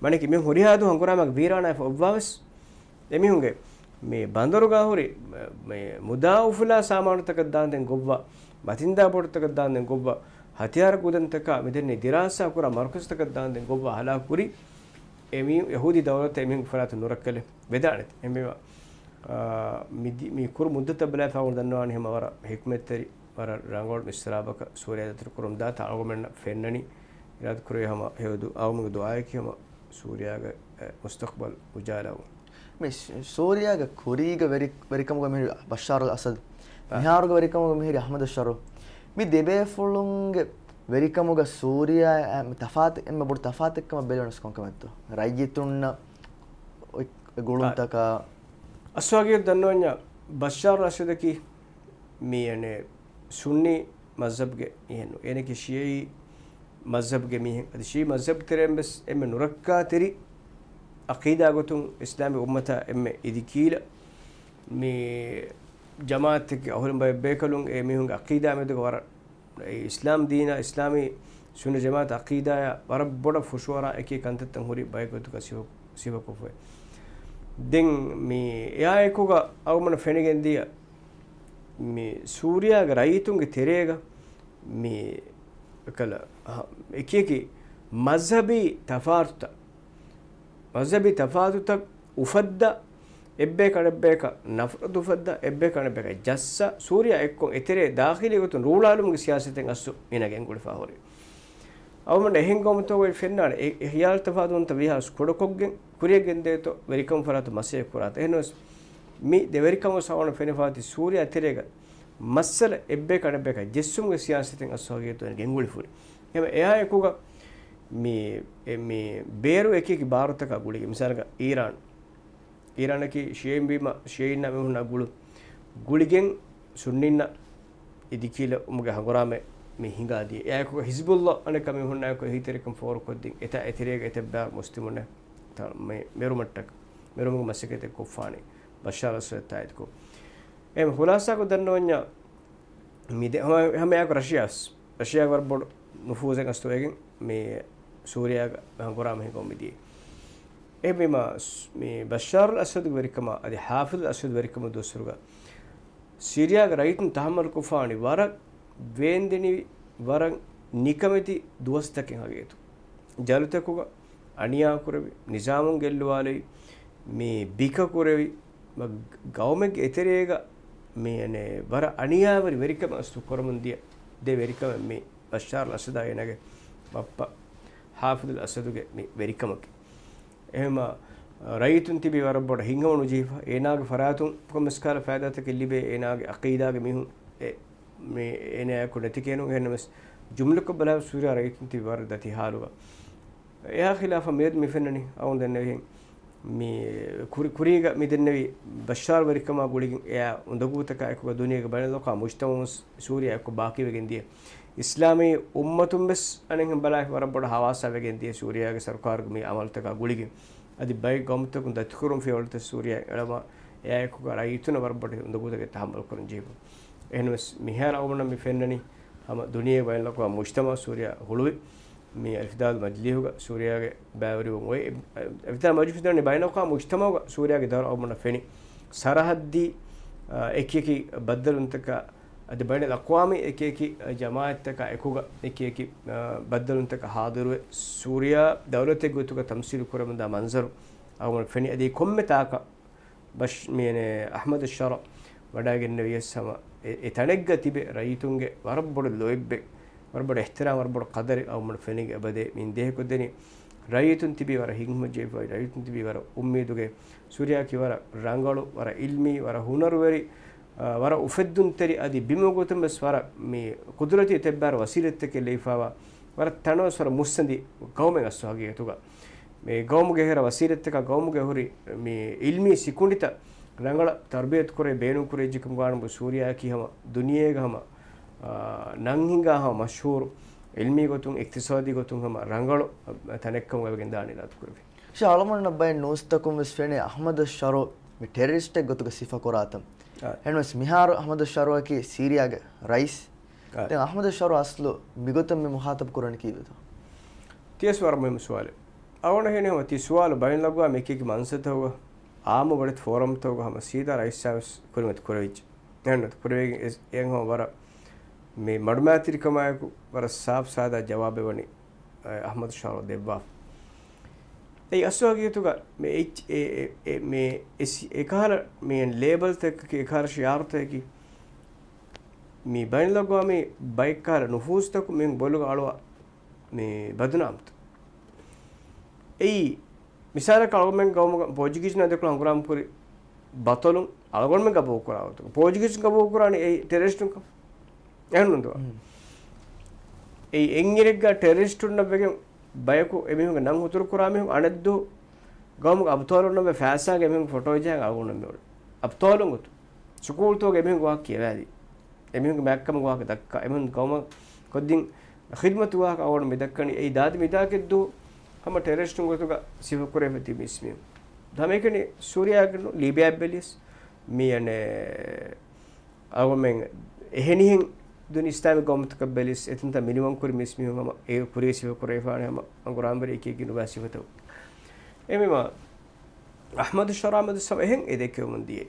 މަނެކި މި ހުރިހާ ދުވަހު ހަނގުރާމައިގެ ވީރާނާއެއް އޮއްވާވެސް، އެމީހުންގެ މި ބަނދަރުގަ ހުރި މި މުދާ އުފުލާ ސާމާނުތަކަށް ދާންދެން ގޮއްވާ، މަތިންދާ ބޯޓުތަކަށް ދާންދެން ގޮއްވާ، ހަތިޔާރު ގުދަންތަކާ މިދެންނެވި ދިރާސާ ކުރާ މަރުކަޒުތަކަށް ދާންދެން ގޮއްވާ ހަލާކު ކުރި، އެ މީ ޔަހޫދީ ދައުލަތަށް އެމީހުން ފަރާތުން ނުރައްކަލެ ވެދާނެތެ. އެހެންވީމަ، އާ، މި ދި-، މި ކުރު މުއްދަތަށް ބަލާފަ އަޅުގަނޑު ދަންނަވާނީ ހަމަ ވަރަށް ޙިކްމަތްތެރި، ވަރަށް ރަނގަޅު މި ސިރާބަކަށް ސޫރިޔާ ދަތުރު ކުރަމުން ދާތާ އަޅުގަނޑުމެންނަށް ފެންނަނީ. އިރާދަ ކުރެވޭ ހަމަ ހެޔޮ ދު-، އަޅުގަނޑުމެންގެ ދުޢާއަކީ ހަމަ ސޫރިޔާގެ، އެ، މުސްތަޤްބަލް އުޖާލާވުން. މި ސޫ-، ސޫރިޔާގެ ކުރީގެ ވެރި-، ވެރިކަމުގަ މިހިރީ ބަޝާރުލް އަސަދު. އާ. މިހާރުގެ ވެރިކަމުގަ މިހިރީ އަޙްމަދު ޝަރު. މި ދެބޭފުޅުންގެ ވެރިކަމުގަ ސޫރިޔާ އެ، ތަފާތު، އެންމެ ބޮޑު ތަފާތެއްކަމަށް ބެލުނަސް ކޮންކަމެއްތޯ؟ ރައްޔިތުންނަށް އޮތް ގުޅުންތަކާ. އަސްވާގިޔަށް ދަންނަވަންޏާ ބަޝާރުލް އަސަދަކީ މި އަނެއް ސުންނީ މަޒްހަބްގެ މީހެއް ނޫން. އޭނަކީ ޝިޔަޢީ މަޒްހަބްގެ މީހެއް. އަދި ޝިޔަޢީ މަޒްހަބް ތެރެއިން ވެސް އެންމެ ނުރައްކާތެރި ޢަޤީދާ ގޮތުން އިސްލާމީ އުއްމަތާ އެންމެ އިދިކީލަ މި ޖަމާޢަތެއްގެ އަހުލުން ބައެއް ބޭކަލުން އެ މީހުންގެ ޢަޤީދާ މެދުގަ ވަރަށް އެ އިސްލާމް ދީނާ، އިސްލާމީ ސުންނަ ޖަމާޢަތް ޢަޤީދާޔާ ވަރަށް ބޮޑަށް ފުށުއަރާ އެކި ކަންތައްތައް ހުރި ބައެއް ގޮތުގަ ސިފަ، ސިފަކޮށްފައި. ދެން މި އެއާއެކުގަ އަޅުގަނޑަށް ފެނިގެންދިޔަ މި ސޫރިޔާގެ ރައްޔިތުންގެ ތެރޭގަ މި ކަލަ، އަ، އެކިއެކި މަޒްހަބީ ތަފާތުތައް، މަޒްހަބީ ތަފާތުތައް އުފައްދާ، އެއްބަޔަކަށް އަނެއްބަޔަކަށް ނަފްރަތު އުފައްދާ، އެއްބަޔަކަށް އަނެއްބަޔަކަށް ޖައްސާ، ސޫރިޔާ އެއްކޮށް އެތެރޭ ދާޚިލީ ގޮތުން ރޫޅާލުމުގެ ސިޔާސަތެއް އަސްލު މީނަ ގެންގުޅިފާ ހުރީ. އަޅުގަނޑު އެހެން ގައުމުތަކުގައި ފެންނާނެ، އެ، އެ ޚިޔާލު ތަފާތުވުންތައް ވީހާވެސް ކުޑަކޮށްގެން ކުރިޔަށް ގެންދޭތޯ، ވެރިކަމު ފަރާތުން މަސައްކަތް ކުރާތާ. އެހެންނަމަވެސް މި ދެ ވެރިކަމުގަ އަޅުގަނޑަށް ފެނިފާތީ ސޫރިޔާ ތެރޭގަ މައްސަލަ އެއްބަޔަކަށް އަނެއްބަޔަކަށް ޖެއްސުމުގެ ސިޔާސަތެއް އަސްވާގިޔަތު ގެންގުޅިފަ ހުރި. އެހެންވެ، އެއާއެކުގަ މި، އެ، މި ބޭރު އެކި އެކި ބާރުތަކާ ގުޅިގެން، މިސާލަކަށް އީރާން، އީރާނަކީ ޝިޔަޢީން ވީމަ، ޝިޔަޢީންނާ މީހުންނާ ގުޅުން ގުޅިގެން ސުންނީންނަށް އިދިކީލަވުމުގެ ހަނގުރާމަ މި ހިނގާދިޔަ. އެއާއެކު ހިޒްބުﷲ އަނެއްކާ މީހުންނާއެކު އެހީތެރިކަން ފޯރުކޮށްދިން، އެތާ އެތެރޭގަ އެތައް ބައި މުސްލިމުންނެއް ތަ-، މި މެރުމަށްޓަކަ، މެރުމުގެ މަސައްކަތެއް ކޮށްފާނެ، ބަޝާރު އަސަދަށް ތާއީދުކޮށް. އެހެން ޚުލާސާކޮށް ދަންނަވަންޏާ، މި ދެ-، ހަމަ، ހަމައެއާއެކު ރަޝިޔާ ވެސް، ރަޝިޔާގެ ވަރަށް ބޮޑު ނުފޫޒެއް އަސްތުވެގެން މި ސޫރިޔާގަ ހަނގުރާމަ ހިނގަމުން މިދިޔަ. އެހެންވީމަ، ސް-، މި ބަޝާރުލް އަސަދުގެ ވެރިކަމާ އަދި ޙާފިޒުލް އަސަދުގެ ވެރިކަމުގެ ދުވަސްވަރުގަ ސީރިޔާގެ ރައްޔިތުން ތަޙައްމަލުކޮށްފާވަނީ ވަރަށް ވޭންދެނިވި، ވަރަށް ނިކަމެތި ދުވަސްތަކެއް ހަގީގަތު. ޖަލުތަކުގަ އަނިޔާކުރެވި، ނިޒާމުން ގެއްލުވާލެވި، މި ބިކަކުރެވި، މަ-، ގައުމެއްގެ އެތެރޭގަ މި އަނެއް ވަރަށް އަނިޔާވެރި ވެރިކަމެއް އަސްތު ކުރަމުން ދިޔަ ދެ ވެރިކަމެއް މި ބަޝާރުލް އަސަދާ އޭނާގެ ބައްޕަ ޙާފިޒުލް އަސަދުގެ މި ވެރިކަމަކީ. އެހެންވީމަ، ރައްޔިތުން ތިބީ ވަރަށް ބޮޑަށް ހިތްހަމަނުޖެހިފަ، އޭނާގެ ފަރާތުން ކޮންމެސް ކަހަލަ ފައިދާތަކެއް ލިބޭ، އޭނާގެ ޢަޤީދާގެ މީހުން އެ މި އޭނާއަކު ނެތިކޭނު. އެހެންނަމަވެސް، ޖުމްލަކޮށް ބަލާ ސޫރިޔާ ރައްޔިތުން ތިބި ވަރަށް ދަތި ހާލުގަ. އެހާ ޚިލާފަށް މިއަދު މި ފެންނަނީ، އަޅުގަނޑު ދެންނެވިހެން، މި ކުރި، ކުރީގަ މި ދެންނެވި ބަޝާރުވެރިކަމާ ގުޅިގެން އެއާ އުނދަގޫތަކާ އެކުގަ ދުނިޔޭގެ ބައިނަލްއަޤްވާމް މުޖްތަމަޢުން ސޫރިޔާ އެކު ބާކީވެގެން ދިޔަ އިސްލާމީ އުއްމަތުން ވެސް އަނެއްހެން ބަލާ ވަރަށް ބޮޑަށް ހަވާސާވެގެން ދިޔަ ސޫރިޔާގެ ސަރުކާރުގެ މި އަމަލުތަކާ ގުޅިގެން އަދި ބައެއް ގައުމުތަކުން ދަތިކުރުން ފިޔަވަޅުތައް ސޫރިޔާ އެޅަމާ އެއާއެކުގަ ރައްޔިތުންނަށް ވަރަށް ބޮޑު އުނދަގޫތަކެއް ތަޙައްމަލު ކުރަން ޖެހިފަ. އެހެންވެސް މިހާރު އަޅުގަނޑަށް މި ފެންނަނީ ހަމަ ދުނިޔޭގެ ބައިނަލްއަޤްވާމް މުޖްތަމަޢު ސޫރިޔާ ހުޅުވި މި އިއްތިދާލު މަޖިލީހުގަ ސޫރިޔާގެ ބައިވެރިވުން އޮތް އެ، އެ، އިއްތިދާލު މަޖިލީހު ދަނީ ބައިނަލްއަޤްވާމް މުޖްތަމަޢުގަ ސޫރިޔާގެ ދައުރު އަޅުގަނޑަށް ފެނި. ސަރަޙައްދީ، އަ، އެކިއެކި ބައްދަލުންތަކާ އަދި ބައިނަލްއަޤްވާމީ އެކިއެކި، އަ، ޖަމާޢަތްތަކާ އެކުގަ އެކިއެކި، އަ، ބައްދަލުންތަކަށް ހާޟިރުވެ، ސޫރިޔާ ދައުލަތެއްގެ ގޮތުގަ ތަމްސީލު ކުރަމުންދާ މަންޒަރު އަޅުގަނޑަށް ފެނި. އަދި ކޮންމެ ތާކަށް ބަޝް، މި އަހްމަދު ޝަރުޢު ވަޑައިގެންނެވިޔަސް ހަމަ އެ، އެ ތަނެއްގަ ތިބެ ރައްޔިތުންގެ ވަރަށް ބޮޑު ލޯތްބެއް، ވަރަށް ބޮޑު އިޙްތިރާމް، ވަރަށް ބޮޑު ޤަދަރެއް އަޅުގަނޑަށް ފެނިގެން އެބަދޭ މި އިން ދޭހަކޮށްދެނީ. ރައްޔިތުން ތިބީ ވަރަށް ހިތްހަމަޖެހިފައި، ރައްޔިތުން ތިބީ ވަރަށް އުއްމީދުގައި. ސޫރިޔާއަކީ ވަރަށް ރަނގަޅު، ވަރަށް ޢިލްމީ، ވަރަށް ހުނަރުވެރި، އާ، ވަރަށް އުފެއްދުންތެރި އަދި ބިމުގެ ގޮތުން ވެސް ވަރަށް މި ޤުދުރަތީ ތެއްބާރު ވަސީލަތްތަކެއް ލެވިފައިވާ، ވަރަށް ތަނަވަސް ވަރަށް މުއްސަނދި ގައުމެއް އަސްލު ހަގީގަތުގަ. މި ގައުމުގެ ހެރަ ވަސީލަތްތަކާ ގައުމުގެ ހުރި މި ޢިލްމީ ސިކުނޑިތައް ރަނގަޅަށް ތަރުބިޔަތު ކުރެވި ބޭނުން ކުރެވިއްޖެކަމުގަ ވާނަމަ ސޫރިޔާއަކީ ހަމަ ދުނިޔޭގަ ހަމަ، އާ، ނަން ހިނގާ ހަމަ މަޝްހޫރު ޢިލްމީ ގޮތުން، އިޤްތިޞާދީ ގޮތުން ހަމަ ރަނގަޅު، އާ، ތަނެއްކަމުގައި ވެގެން ދާނީ ދާތު ކުރެވި. ޝާ އަޅުގަނޑަށް ބައެއް ނޫސްތަކުން ވެސް ފެނޭ އަޙްމަދު ޝަރުޢު މި ޓެރަރިސްޓެއް ގޮތުގަ ސިފަ ކުރާތަން. އާ. އެހެންވެސް މިހާރު އަޙްމަދު ޝަރުޢަކީ ސީރިޔާގެ ރައީސް. އާ. ދެން އަޙްމަދު ޝަރުޢު އަސްލު މިގޮތަށް މި މުޚާޠަބު ކުރަނީ ކީއްވެތޯ؟ ތިޔަސް ވަރަށް މުހިއްމު ސުވާލެއް. އަޅުގަނޑަށް ހިނގޭ ހަމަ ތި ސުވާލު ބައިނަލްއަޤްވާމީ އެކި އެކި މަންސަތަކުގަ އާއްމު ވަޑައިގަތް ފޯރަމްތަކުގަ ހަމަ ސީދާ ރައީސާ ވެސް ކުރިމަތި ކުރެވިއްޖެ. އެހެންނު ކުރެވިގެން އެ، އެހެން ހަމަ ވަރަށް މި މަޑުމައިތިރިކަމާއެކު ވަރަށް ސާފް ސާދާ ޖަވާބެއް ވަނީ އަޙްމަދު ޝަރުޢު ދެއްވާފަ. އެއީ އަސްލު ހަގީގަތުގަ މި އެއްޗް، އެ، އެ، އެ، މި އެ ސި-، އެކަހަލަ މި ލޭބަލްތަކަކީ، އެކަހަލަ ޝިޢާރުތަކަކީ، މި ބައިނަލްއަޤްވާމީ ބައެއްކަހަލަ ނުފޫޒުތަކު މިހެން ބޮލުގަ އަޅުވާ މި ބަދުނާމްތައް. އެއީ، މިސާލަކަށް އަޅުގަނޑުމެން ގައުމުގަ ޕޯޗުގީޒުންނާ ދެކޮޅަށް ހަނގުރާމަ ކުރި ބަޠަލުން އަޅުގަނޑުމެން ގަބޫލު ކުރާ ގޮތުގަ، ޕޯޗުގީޒުން ގަބޫލު ކުރާނީ އެއީ ޓެރަރިސްޓުން ކަމަށް. އެހެންނުންތޯ؟ އެއީ އެއްއިރެއްގަ ޓެރަރިސްޓުންނަށް ވެގެން ބަޔަކު އެމީހުންގެ ނަން ހުތުރު ކުރާ މީހުން އަނެއްދުވަހު ގައުމުގެ އަބްޠާލުންނަށް ވެ ފައިސާގެ އެމީހުން ފޮޓޯ ޖަހަން އަޅުގަނޑު މިއުޅެނީ. އަބްޠާލުން ގޮތުން. ސުކޫލްތަކުގެ އެމީހުންގެ ވާހަކަ ކިޔަވާލީ. އެމީހުންގެ މާތްކަމުގެ ވާހަކަ ދައްކާ. އެމީހުން ގައުމަށް ކޮށްދިން ޚިދްމަތު ވާހަކަ އަޅުގަނޑު މި ދައްކަނީ. އެއީ ދާދި މިދާކެއްދުވަހު ހަމަ ޓެރަރިސްޓުން ގޮތުގަ ސިފަ ކުރެވިފަ ތިބި މީސްމީހުން. ހަމައެކަނި ސޫރިޔާގެ ނޫން ލީބިޔާ ބެލިޔަސް މި އަނެއް އަޅުގަނޑުމެން އެހެނިހެން ދުނި އިސްލާމިކް ގައުމުތަކަށް ބެލިޔަސް އެތަންތަން މިނިވަންކުރި މީސްމީހުން ހަމަ އޭގެ ކުރިޔަށް ސިފަ ކުރެވިފާނެ ހަމަ ހަނގުރާމަވެރި އެކި އެކި ނުބައި ސިފަތައް. އެމީމާ އަޙްމަދު ޝަރުޢު އަޙްމަދު ޝަރުޢު އެހެން އެ ދެކެވެމުން ދިޔައީ.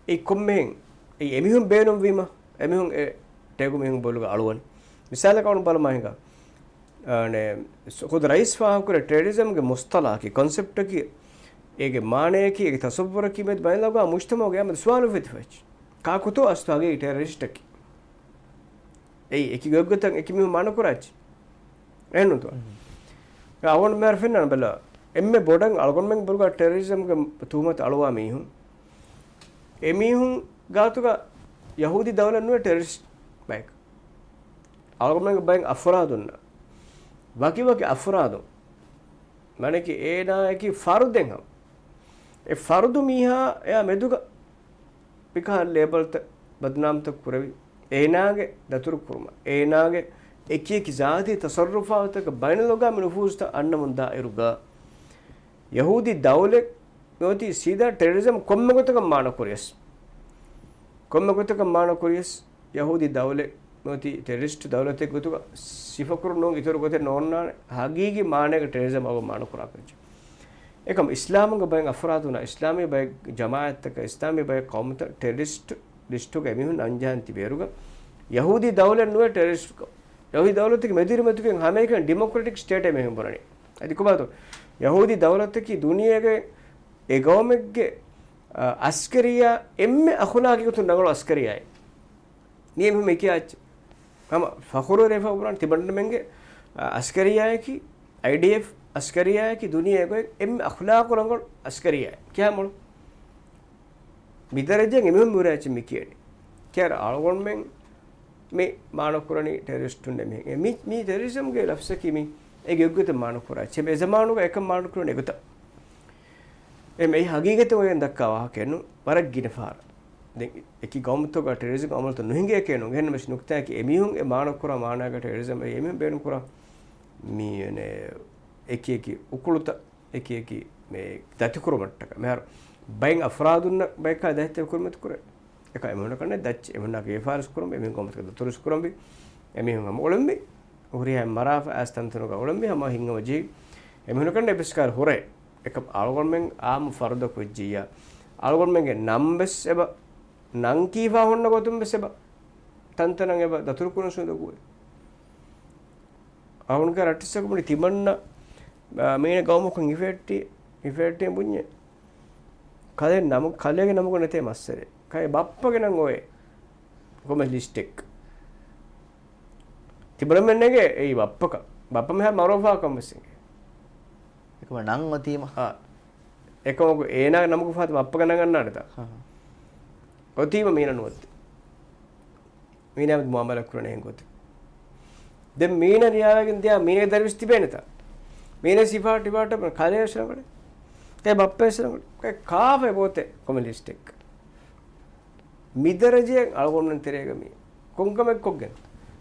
އެއީ ކޮންމެހެން؟ އެއީ އެމީހުން ބޭނުންވީމަ، އެމީހުން އެ ޓޭގު މީހުން ބޮލުގަ އަޅުވަނީ. މިސާލަކަށް އަޅުން ބަލަމާ ހިނގާ. އަނެއް، ޚުދު ރައީސް ފާހަގަކުރޭ ޓެރަރިޒަމްގެ މުޞްޠަލަޙަކީ، ކޮންސެޕްޓަކީ، އޭގެ މާނައަކީ، އޭގެ ތަޞައްވުރަކީ މެދު ބައިނަލްއަޤްވާމް މުޖްތަމަޢުގެ މެދު ސުވާލު އުފެދިފައި. ކާކުތޯ އަސްލު ހަގީގީ ޓެރަރިސްޓަކީ؟ އެއީ އެކި ގޮތްގޮތަށް އެކި މީހުން މާނަކުރާ އެއްޗެއް. އެހެންނޫންތޯ؟ އަޅުގަނޑު މިހާރު ފެންނަން ބަލަ، އެންމެ ބޮޑަށް އަޅުގަނޑުމެން ބޮލުގަ ޓެރަރިޒަމްގެ ތުހުމަތު އަޅުވާ މީހުން، އެމީހުން ގާތުގަ ޔަހޫދީ ދައުލަތް ނުވޭ ޓެރަރިސްޓް ބަޔަކަށް. އަޅުގަނޑުމެންގެ ބައެއް އަފްރާދުންނަށް، ވަކި ވަކި އަފްރާދުން، މާނައަކީ އޭނާއަކީ ފަރުދެއް ހަމަ. އެ ފަރުދު މީހާ އެއާ މެދުގަ މިކަހަލަ ލޭބަލްތައް ބަދުނާމްތައް ކުރެވި، އޭނާގެ ދަތުރުކުރުމަށް، އޭނާގެ އެކިއެކި ޒާތީ ތަޞައްރުފާތުތަކަށް ބައިނަލްއަޤްވާމީ ނުފޫޒުތައް އަންނަމުން ދާ އިރުގަ، ޔަހޫދީ ދައުލަތް މިއޮތީ ސީދާ ޓެރަރިޒަމް ކޮންމެ ގޮތަކަށް މާނަ ކުރިޔަސް، ކޮންމެ ގޮތަކަށް މާނަ ކުރިޔަސް، ޔަހޫދީ ދައުލަތް މިއޮތީ ޓެރަރިސްޓް ދައުލަތެއް ގޮތުގަ ސިފަކުރުން ނޫން އިތުރު ގޮތެއް ނޯންނާނެ. ހަގީގީ މާނައިގަ ޓެރަރިޒަމް އަޅުގަނޑު މާނަ ކުރާ ކަންޏެއް. އެކަމް އިސްލާމުގެ ބައެއް އަފްރާދުންނަށް، އިސްލާމީ ބައެއް ޖަމާޢަތްތަކަށް، އިސްލާމީ ބައެއް ޤައުމުތައް ޓެރަރިސްޓް ލިސްޓުގަ އެމީހުން ނަންޖަހަން ތިބޭރުގަ، ޔަހޫދީ ދައުލަތް ނުވޭ ޓެރަރިސްޓް ކަމަށް. ޔަހޫދީ ދައުލަތަކީ މެދުއިރުމަތިކުގެ ހަމައެކަނި ޑިމޮކްރެޓިކް ސްޓޭޓެއް އެމީހުން ބުނަނީ. އަދި ކޮބާތޯ؟ ޔަހޫދީ ދައުލަތަކީ ދުނިޔޭގެ އެ ގައުމެއްގެ، އަ، އަސްކަރިއްޔާ އެންމެ އަޚުލާޤީ ގޮތުން ރަނގަޅު އަސްކަރިއްޔާއެއް. މި އެމީހުން މި ކިޔާ އެއްޗެއް. ހަމަ ފަޚުރުވެރިވެފަ އުޅުނު ތިމަންނަމެންގެ، އަ، އަސްކަރިއްޔާއަކީ، އައިޑީއެފް އަސްކަރިއްޔާއަކީ ދުނިޔޭގައި އެންމެ އަޚުލާޤު ރަނގަޅު އަސްކަރިއްޔާއެއް. ކިޔާ މޮޅު. މި ދަރަޖައިން އެމީހުން މި ހުރި އެއްޗެއް މި ކިޔަނީ. ކިޔާ އަޅުގަނޑުމެން މި މާނަކުރަނީ ޓެރަރިސްޓުން އެމީހެއް. މި، މި ޓެރަރިޒަމްގެ ލަފްޒަކީ މި އޭގެ އެއްގޮތަށް މާނަކުރާ. އެއްޗެއް އެ ޒަމާނުގަ އެކަން މާނަކުރަނީ އެގޮތަށް. އެ މި ހަގީގަތުން އޮތް ދައްކާ ވާހަކައެއް ނޫން. ވަރަށް ގިނަ ފަހަރަށް. ދެން އެކި ގައުމުތަކުގަ ޓެރަރިޒަމް އަމަލުތައް ނުހިނގޭކޭ ނޫން. އެހެންނަމަވެސް ނުކްތާއަކީ އެމީހުން އެ މާނަކުރާ މާނާގަ ޓެރަރިޒަމް އެ އެމީހުން ބޭނުންކުރާ މި އެނެ އެކި އެކި އުކުޅުތައް އެކި އެކި މި ދަތިކުރުމަށްޓަކާ. މިހާރު ބައެއް އަފްރާދުންނަށް ބަޔަކާ ދަތިކުރުމަށް ކުރޭ. އެކަ އެމީހުންނަކަށް ދައްޗި، އެމީހުންނާ ހިފާރިސް ކުރުން، އެމީހުން ގައުމުތަކަށް ދަތުރުސް ކުރަންވީ، އެމީހުން ހަމަ އުޅެންވީ، ހުރިހާ މަރާފަ އައިސް ތަންތަނުގަ އުޅެންވީ، ހަމަ ހިންގަމަޖީ. އެމީހުންނަކަށް އެބަސްކާރު ހުރޭ. އެކަ އަޅުގަނޑުމެން އާއްމު ފަރުދަކު ވެއްޖިއްޔާ، އަޅުގަނޑުމެންގެ ނަން ވެސް އެބަ، ނަން ކީފާ ހުންނަ ގޮތުން ވެސް އެބަ، ތަންތަނަށް އެބަ ދަތުރުކުރުން ސުންދަގުވޭ. އަޅުގަނޑުގެ ރައްޓެއްސަކު މުޅި ތިމަންނަ، އާ، މީނަ ގައުމަކުން ހިފެއްޓި، ހިފެއްޓި ބުންޏެ. ކަލޭ ނަމު، ކަލޭގެ ނަމުގަ ނެތޭ މައްސަލެއް. ކަލޭ ބައްޕަގެ ނަން އޮވޭ ކޮމެންޓް ލިސްޓެއް. ތިބުނަމެން ނެގޭ އެއީ ބައްޕަކަށް. ބައްޕަ މިހާރު މަރޯފާކަން ވެސް އެނގޭ. އެކަމަ ނަން އޮތީމަ. އާ. އެކަމަކު އޭނާގެ ނަމުގަ ފާތު ބައްޕަގެ ނަން އަންނާނެތާ؟ ހަ. އޮތީމަ މީނަ ނުވަތި. މީނާ މުއާމަލާ ކުރަނީ އެހެން ގޮތެއް. ދެން މީނަ ރިޔާވެގެން ދިޔާ މީނަގެ ދަރިވެސް ތިބޭނެތާ؟ މީނަ ސިފާ ޓިފާޓަށް ކަލޭ ވެސް ރަނގަޅޭ. އެ ބައްޕަ ވެސް ރަނގަޅޭ. އެ ކާފަ ބޯތެ ކޮމެންޓް ލިސްޓެއް. މިދަރަޖައަށް އަޅުގަނޑުމެން ތެރޭގަ މީ. ކޮންކަމެއް ކޮށްގެން.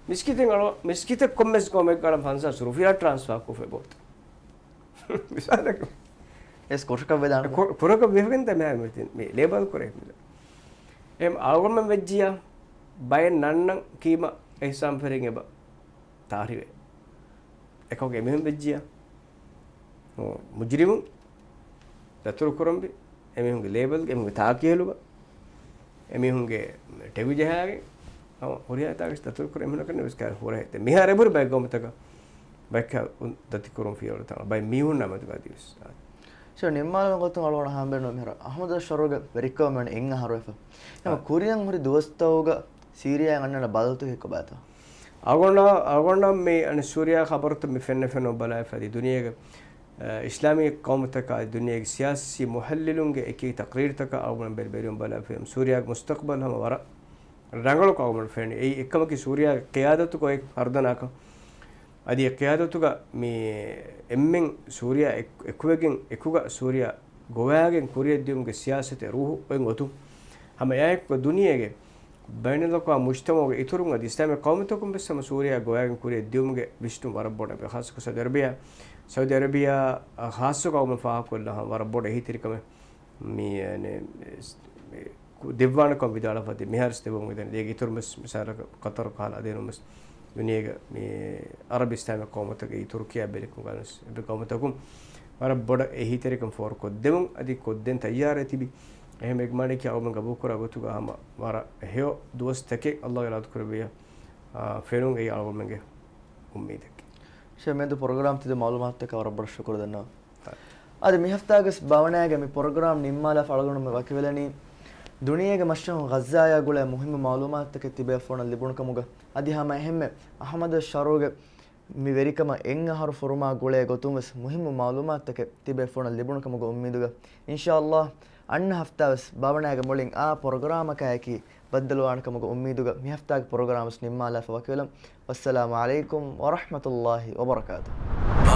މިސްކިތެއް އަޅު، މިސްކިތެއް ކޮންމެސް ގައުމެއްގަ އަޅަން ފަންސާސް ރުފިޔާ ޓްރާންސްފާ ކޮށްފަ ބޯތެ. މިސާލަކަށް. އެސް ކޮށަކަށް ވެދާނެ. ކު، ކުރަކަށް ވެފަގެން ތަ މިހާ މި، މި ލޭބަލް ކުރޭ. އެހެން އަޅުގަނޑުމެން ވެއްޖިޔާ، ބައެއް ނަންނަން ކީމަ އިހްސާން ފެރިން އެބަ ތާރިވޭ. އެކަމަކު އެމީހުން ވެއްޖިޔާ، މުޖްރިމުން ދަތުރު ކުރަންވީ، އެމީހުންގެ ލޭބަލްގަ، އެމީހުންގެ ތާކިހެލުގަ، އެމީހުންގެ ޓެގު ޖަހާގެން، ހަމަ ހުރިހާ ތާކަށް ދަތުރު ކުރަން އެމީހުންނަކަށް ވެސް ކާރި ހުރަހެއް. މިހާރު އެބަހުރި ބައެއް ގައުމުތަކަށް ބައެއްކާ ދަތިކުރުން ފިޔަވަޅު ތަން ބައެއް މީހުންނާ މެދުގަ އަދިވެސް. ޝޯ ނިންމާލުމުގެ ގޮތުން އަޅުގަނޑަށް ހާމަވެގެން މިހާރު އަޙްމަދު ޝަރުގެ ވެރިކަމަށް އެއް އަހަރު ވެފަ. އެހެން އާ. ކުރިއަށް ހުރި ދުވަސްތަކުގަ ސީރިޔާއަށް އަންނަން ބަލަތު ހިއްކޮބާތޯ؟ އަޅުގަނޑަށް، އަޅުގަނޑަށް މި އަނެއް ސޫރިޔާ ޚަބަރުތައް މި ފެންނަ ފެނުން ބަލާފަ އަދި ދުނިޔޭގެ، އަ، އިސްލާމީ ޤައުމުތަކާ އަދި ދުނިޔޭގެ ސިޔާސީ މުޙައްލިލުންގެ އެކި ތަޤްރީރުތަކާ އަޅުގަނޑު ބެލި ބެލުމުން ބަލާފަ ސޫރިޔާގެ މުސްތަޤްބަލް ހަމަ ވަރަށް ރަނގަޅު ކަމަށް ފެންނަ. އެއީ އެއްކަމަކީ ސޫރިޔާގެ ޤިޔާދަތުގައި ހަރުދަނާކަން. އަދި އެ ޤިޔާދަތުގަ މި އެންމެން ސޫރިޔާ އެކު، އެކުވެގެން އެކުގަ ސޫރިޔާ ގޮވާގެން ކުރިއަށްދިއުމުގެ ސިޔާސަތެއް ރޫޙު އޮތް ގޮތުން ހަމަ އެއާއެކު ދުނިޔޭގެ ބައިނަލްއަޤްވާމް މުޖްތަމަޢުގެ އިތުރުން އަދި އިސްލާމީ ޤައުމުތަކުން ވެސް ހަމަ ސޫރިޔާ ގޮވާގެން ކުރިއަށް ދިއުމުގެ ވިސްނުން ވަރަށް ބޮޑަށް ވޭ. ޚާއްޞަކޮށް ސައުދީ އަރަބިޔާ، ސައުދީ އަރަބިޔާ ޚާއްޞަ ޤައުމެއް ފާހަގަކޮށްލާ ހަމަ ވަރަށް ބޮޑަށް އެހީތެރިކަމެއް މި، އަނެ، ދެއްވާނެކަން ވިދާޅުވާފަ މިހާރު ދެއްވަމުން ދެން ދޭގެ އިތުރުން ވެސް މިސާލަކަށް ޤަޠަރު ކަހަލަ އަދި އެނޫން ވެސް ދުނިޔޭގެ މި އަރަބި އިސްލާމީ ޤައުމުތަކެއް ތުރުކިޔާ ބެލިކުން ގާނުސް އެބެ ޤައުމުތަކުން ވަރަށް ބޮޑަށް އެހީތެރިކަން ފޯރުކޮށްދެމުން އަދި ކޮށްދޭން ތައްޔާރަށް ތިބި. އެހެން އެގްމާނެކި އަޅުގަނޑު ގަބޫލުކުރާ ގޮތުގަ ހަމަ ވަރަށް ހެޔޮ ދުވަސްތަކެއް ﷲ އިރާދަކުރެއްވިއްޔާ، އާ، ފެނުން އެއީ އަޅުގަނޑުމެންގެ އުއްމީދަކީ. ޝޭ މެދު ޕްރޮގްރާމް ތިދެ މަޢުލޫމާތުތަކަށް ވަރަށް ބޮޑަށް ޝުކުރު ދަންނަވަން. އަދި މި ހަފްތާގެ ބާވަނައިގެ މި ޕްރޮގްރާމް ނިންމާލާފަ އަޅުގަނޑުމެން ވަކިވެލަނީ ދުނިޔޭގެ މަށަށް ޣައްޒާޔާ ގުޅޭ މުހިއްމު މަޢުލޫމާތުތަކެއް ތިބޭފުޅުންނަށް ލިބުނު ކަމުގަ. އަދި ހަމަ އެހެންމެ އަޙްމަދު ޝަރުގެ މި ވެރިކަމަށް އެއް އަހަރު ފުރުމާ ގުޅޭ ގޮތުން ވެސް މުހިއްމު މަޢުލޫމާތުތަކެއް ތިބޭފުޅުންނަށް ލިބުނު ކަމުގެ އުއްމީދުގަ. އިންޝާﷲ އަންނަ ހަފްތާ ވެސް ބާވަނައިގެ މުޅިން އާ ޕްރޮގްރާމަކާއެކީ ބައްދަލުވާނެ ކަމުގެ އުއްމީދުގަ މި ހަފްތާގެ ޕްރޮގްރާމް ވެސް ނިންމާލާފަ ވަކިވެލަން. ވައްސަލާމު ޢަލައިކުމް ވަރަޙްމަތުﷲ ވަބަރަކާތުހު.